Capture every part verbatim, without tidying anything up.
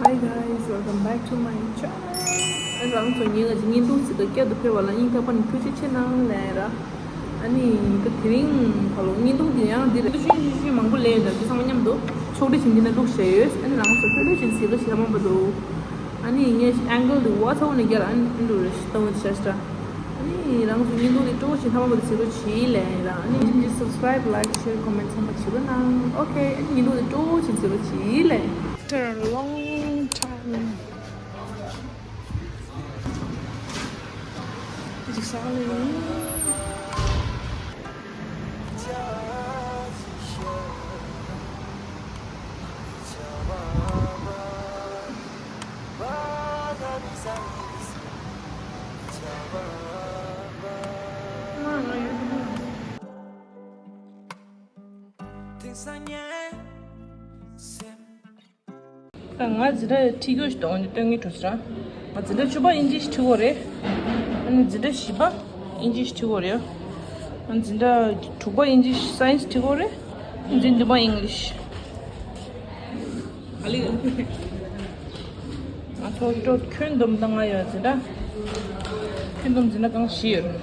Hi guys, welcome back to my channel. ཨ་རང་ཚོ་ཉིན་ལ་བརྙན་ཐུང་ཟིག་ག་བསྐྱར་དུ་ཕེབས་པ་ལ་སྙིང་ཐག་པ་ནས་ཐུགས་རྗེ་ཆེ་གནང་ལབ་ཡིན་ར། ཨ་ནི་ད་དེ་རིང་ཁ་ལོ་བརྙན་ཐུང་འདི་ཡང་འདི་རེད། ཤུན་ཤུན་ཤུན་མང་པོ་ལས་ཡོད་འདྲ། འདི་ཚང་མ་མཉམ་དུ་ཕྱོགས་སྒྲིག་བྱེད་འདི་ན་བླུགས་བཞག་ཡོད། ཨ་ནི་རང་ཚོ་ཕེབས་ཕེབས་བྱེད་ཟིག་ག་བྱེད་མང་པོ་འདུག་ཨ་ནི་ངས་ཨེང་གལ་འདི་ཝ་ཚ་བོ་ནས་རྒྱལ་ཨ་ནི་འདུག་རེད། ཤི་ཏང་བ་ཤ་ཤ། ཨ་ནི་རང་ཚོ་བརྙན་ཐུང་འདི་སྤྲོ་པོ་བྱེད་ཐུབ་པ་འདི་བྱེད་རོགས་བྱེད་ལབ་ཡིན་ར། ཨ་ནི་འདི་འདི་subscribe, like, share, comment ཚང་མ་བྱེད་རོགས་གནང་། ཨོ་ཁེ། ཨ་ནི་བརྙན་ཐུང་འདི་སྤྲོ་པོ་བྱེད་བྱེད་རོགས་བྱེད་ལབ་ཡིན། After a long time. ད་ང་འཛིན་གྲྭ་ཁྲིད་དགོས་ཤིག་དང་འདི་སྟོན་གྱི་འགྲོ་ཟེར། ང་འཛིན་གྲྭ་བཅུ་པ་དབྱིན་ཇི་ཞིག་ཁྲིད་དགོས་རེད། ཨ་ནི་འཛིན་གྲྭ་བཞི་པ་དབྱིན་ཇི་ཞིག་ཁྲིད་དགོས་རེད། ང་འཛིན་གྲྭ་དྲུག་པ་དབྱིན་ཇི་སའེན་སི་ཁྲིད་དགོས་རེད། འཛིན་བདུན་པ་ཨིང་ལིཤ། ང་ཚོ་ཁྱོན་བསྡོམས་ད་ང་ཡོད་འཛིན་གྲྭ། ཁྱོན་བསྡོམས་འཛིན་གྲྭ་ཁང་བཞི་ཡོད་རེད།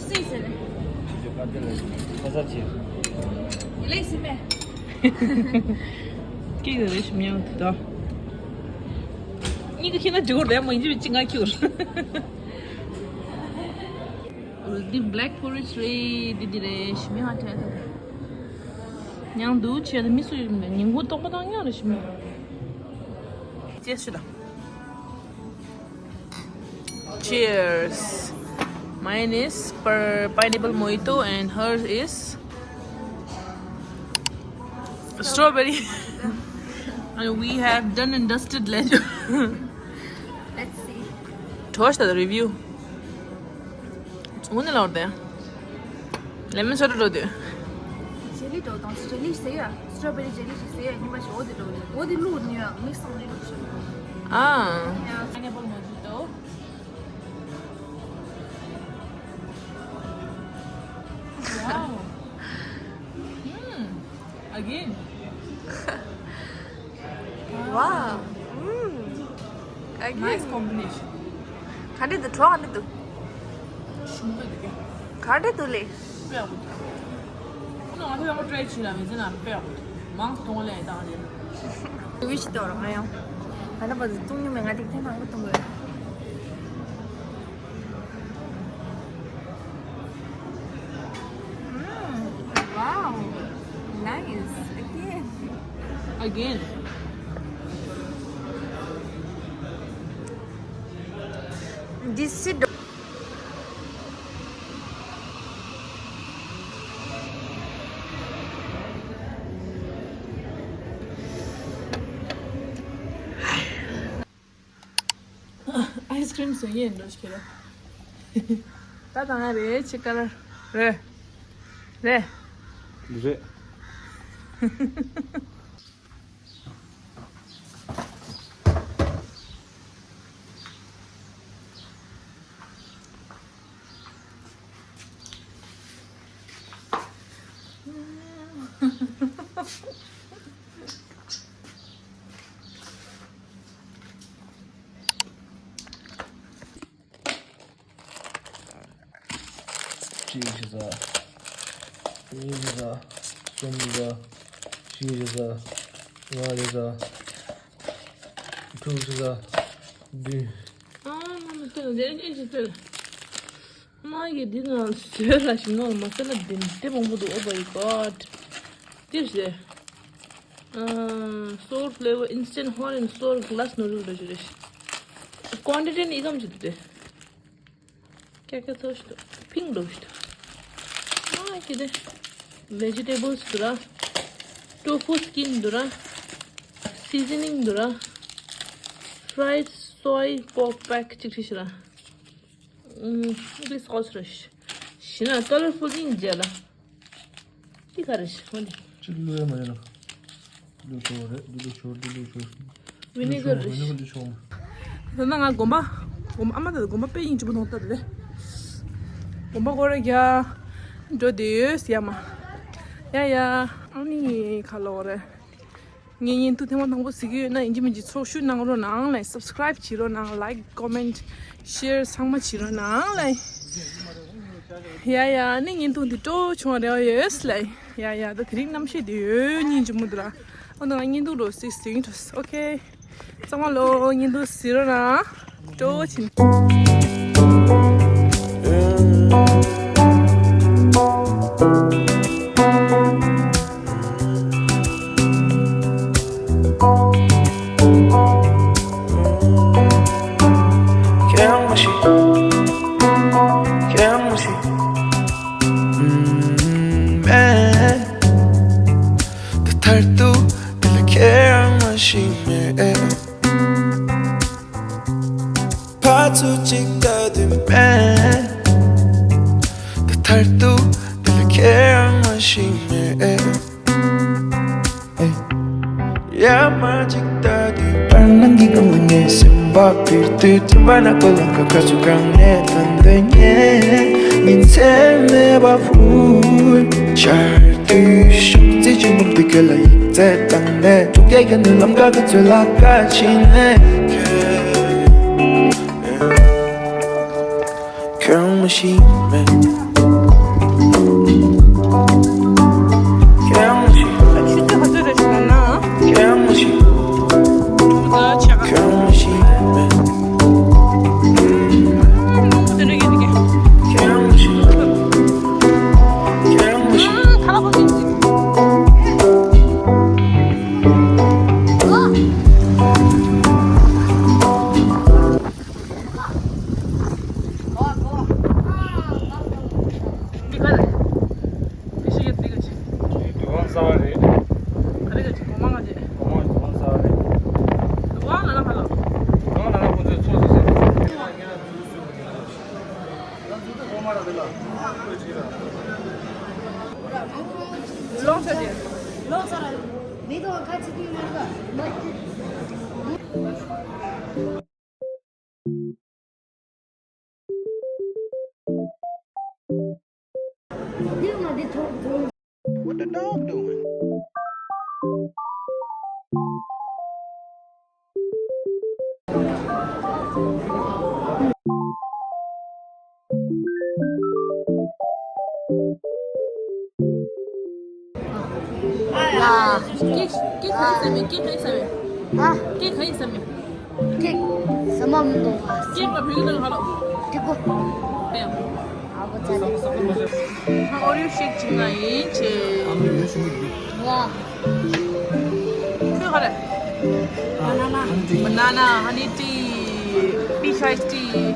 སུས་ཟེར། ཁ་ས་ཆེ། ལེགས་སེ་མེ། སྐད་རེ་ཞིམ་ཡང་དུ་དང་། གཉིས་ཀ་ཁྱེད་ན་འགྲིག་གོ་རེད་མ་ཡིན་ཅི་ང་ཁྱུར། འདི་black forest རེད། འདི་འདི་རེད། ཞིམ་ཡང་ཧ་ཅང་ཡང་དུ་ཆེ་ན་མི་སུ་ཡིན་ཉིན་གུང་ཏོག་པ་དང་ཉག་རེ་ཞིམ་ཡང་། ཅེས་ཞུ་ད། Cheers. Mine is per pineapple mojito and hers is strawberry. And we have done and dusted later. Let's see. Toast the review. It's only out there. Lemon soda འགྲོ་དུས། ཇེ་ལི་འགྲོ་དང་ཇེ་ལི་ཟེར་ཡ། སི་ཊོ་བེ་རི་ཇེ་ལི་ཞིག་ཟེར་ཡ་ཉིན་མ་ཞིག་འོ་དེ་འགྲོ་ནི་འོ་དེ་བླུགས་ནི་ཡ་མིག་སང་ནི་བླུགས་ཤིག་ཨ། Pineapple mojito. Wow. Mm. Again. Wow. Mm. Again. Nice combination. ག་འདྲ་འདུག་གྲོགས་ག་འདྲ་འདུག་ཞིམ་པོ་འདུག་ག་འདྲ་འདུག་ལེ། དཔེ་ཡག་པོ་འདུག་ཁོ་ན་ང་ཚོ་ཡང་ཊ་རའི་བྱས་ལ་མི་ཚེ་ན་དཔེ་ཡག་པོ་འདུག་མང་སྟོང་ལས་བཏང་རེད། དེ་བི་ཞིག་གཏོར་ང་ཡང་། ང་ད་བར་དུ་བཏུང་མྱོང་མེད། ང་དེ་ཐེངས་མང་པོ་བཏུང་དགོས། Mm, wow. Nice. Again. Again. This is ice cream ཟོས་ཡིན་འགྲོ་ཤེས་ར། ད་དང་ང་རེད་ཆི་ཀ་ལར་རེད། རེད། རེད། གཅིག་བྱས་ཙང་། གཉིས་བྱས་ཙང་། གསུམ་བྱས་ཙང་། བཞི་བྱས་ཙང་། ལྔ་བྱས་ཙང་། དྲུག་བྱས་ཙང་། བདུན། ཨ་མ་མ་ལྟོས་ལ་དེ་ཨེ་ཅི་ལྟོས་ལ། མ་གི་འདི་ན་བཟོས་ལ་ཞིམ་ནོ་མ་ས་ལ་འདི་འདི་མང་པོ་འདུག Oh my God. འདིར་ཟེ། ཨ། Sour flavor instant hot and sour glass noodle འདྲ་ཞིག་རེད། ཀོན་ཊི་ཊི་ནི་ཨི་ཀམ་ཅིག་འདུག་སྟེ། ཀྱ་ཀྱ་ཚོ་ཞིག་འདུག་ཕིང་འདུག་ཞིག་འདུག་ཨ་ཀི་དེ། Vegetables འདུག་ར། Tofu skin འདུག་ར། Seasoning འདུག་ར། Fried soy pork pack གཅིག་ཁྲིད་ཤིག་ར། ཨུམ། འདི་སོ་སི་རེད། ཤི་ན་ཀ་ལར་ཕུལ་ཡིན་རྗེས་ལ། འདི་ག་རེ་ཤི་འོ་འདི། ཅི་ལུས་མ་ཡིན་ན། འདི་ལུས་ཆོག་རེད། འདི་ལུས་ཆོག་འདི་ལུས་ཆོག་ཝི་ནི་གར་རེད། ཝི་ནི་གར་འདི་ཆོག་མ། ད་ནང་ང་དགོན་པ། དགོན་པ་ཨ་མ་ད་དགོན་པ་དཔེ་ཡིན་གཅིག་པུ་མཐོང་ལྟ་དེ་རེད། དགོན་པ་སྐོར་ར་རྒྱག་འགྲོ་བསྡད་ཡོད་ཟེར་ཡ་མ། ཡ་ཡ། ཨ་ནི་ཁ་ལོ་རེད། ངའི་བརྙན་ཐུང་ཐེངས་མ་དང་པོ་གཟིགས་ཀྱི་ཡོད་ན་ཡིན་གཅིག་མིན་གཅིག་ཚོགས་ཞུགས་གནང་རོགས་གནང་ལེ། སབ་སི་ཀ་རའིབ་བྱེད་རོགས་གནང་། ལའིཀ་ཀོ་མེན་ཊི་ཤེར་ཚང་མ་བྱེད་རོགས་གནང་ལེ། ཡ་ཡ། ཨ་ནི་བརྙན་ཐུང་འདི་སྤྲོ་བྱུང་བ་རེ་བ་ཡོད་ལེ། ཡ་ཡ། ད་དེ་རིང་གནམ་གཤིས་འདི་ཡོད་སྙིང་རྗེ་མོ་འདུག་ལ། ཨོ་ན་ང་བརྙན་ཐུང་རོ་སིག་སིང་ཏོ། ཨོ་ཁེ། ཚང་མ་ལོ་བརྙན་ཐུང་གཟིགས་རོགས་གནང་། སྤྲོ་བོ་བྱིན། ཁྱེད་རང་མ་ཤེས། ཁྱེད་རང་མ་ཤེས། ཨུམ། མེད། ད་མཐར་ཐུག་འདི་ལ་ཁྱེད་རང་མ་ཤེས་མེད། ཕར་ཚུར་གཅིག་ལྟ་དུས་མེད། ད་མཐར་ཐུག་འདི་ལ་ཁྱེད་རང་མ་ཤེས་མེད། ཡ་མ་གཅིག་ལྟ་དུས་བར་སྣང་གི་སྒང་ལ་ངའི་སེམས་པ་འབིར་དུས། སེམས་པ་ནག་པོ་ལམ་ཁ་ཁ་ཚུར་གང་ནས་ཐོན་འདོད་ངས་ཉིན་མཚན་མེད་པ་ཕུལ། ཆར་དུས་ཤོག་རྩིས་ཆེན་པོ་འདི་ཁྱོད་ལ་ཡིག་ཚད་བཏང་ནས། འཁྲུག་རྐྱེན་གྱི་ནུས་ལམ་ཁ་ཁ་ཚུར་ལ་ཁ་ཕྱིན་ནས། ཁྱོད་རང་མ་ཤེས་མེད། ཁྱོད་རང་མ་ཤེས། ཆུ་ཚོད་ག་ཚོད་རེད་ཟེར་ན། ཁྱོད་རང་མ་ཤེས། ཆུ་ཚོད་ཕྱེད་ཀ། ཁྱོད་རང་མ་ཤེས་མེད། རླུང་བུ་དེ་འདྲ་ཡོད་ཀྱི། ཁྱོད་རང་མ་ཤེས། ཁྱོད་རང་མ་ཤེས། ཨ། ཁ་ལག་པ་ཅིག་འདི་ག་རེད། དེ་ཤེས་ཀྱི་འདི་ག་ཅི། དུས་དབང་གསར་བ་རེད། ག་རེ་ག་ཅི། གོང་མ་ག་ཅི། གོང་མ་དུས་དབང་གསར་བ་རེད། དུས་དབང་ལ་ན་ག་ལ། དུས་དབང་ལ་ན་ཁོང་ཚོས་ཚོགས་སུ་ཟེར། ལོང་ཆ་ཅི། ལོང་ཆ་ར། མི་དང་ཁ་ཅི་དུས་མ་ར། What the dog doing? ཀེག་ཀེག་ག་རེ་ཟ་མེད། ཀེག་ག་རེ་ཟ་མེད། ཧ། ཀེག་ག་རེ་ཟ་མེད། ཀེག་ཟ་མ་མི་འདུག་ཀེག་ལ་བོད་སྐད་ནང་ཧ་ལོ། ཀེག་གོ། པེ། ཨ་ཁོ་ཚ་ལེ། ཨོ་རིའོ་ཤེག་བྱིན་ན་ཡིན་ཆེ། ཨ་མི་ཡོད་ཤི་མི་འདུག་ལ། ཁྱོད་ག་རེ། Banana. Banana, honey tea, peach iced tea.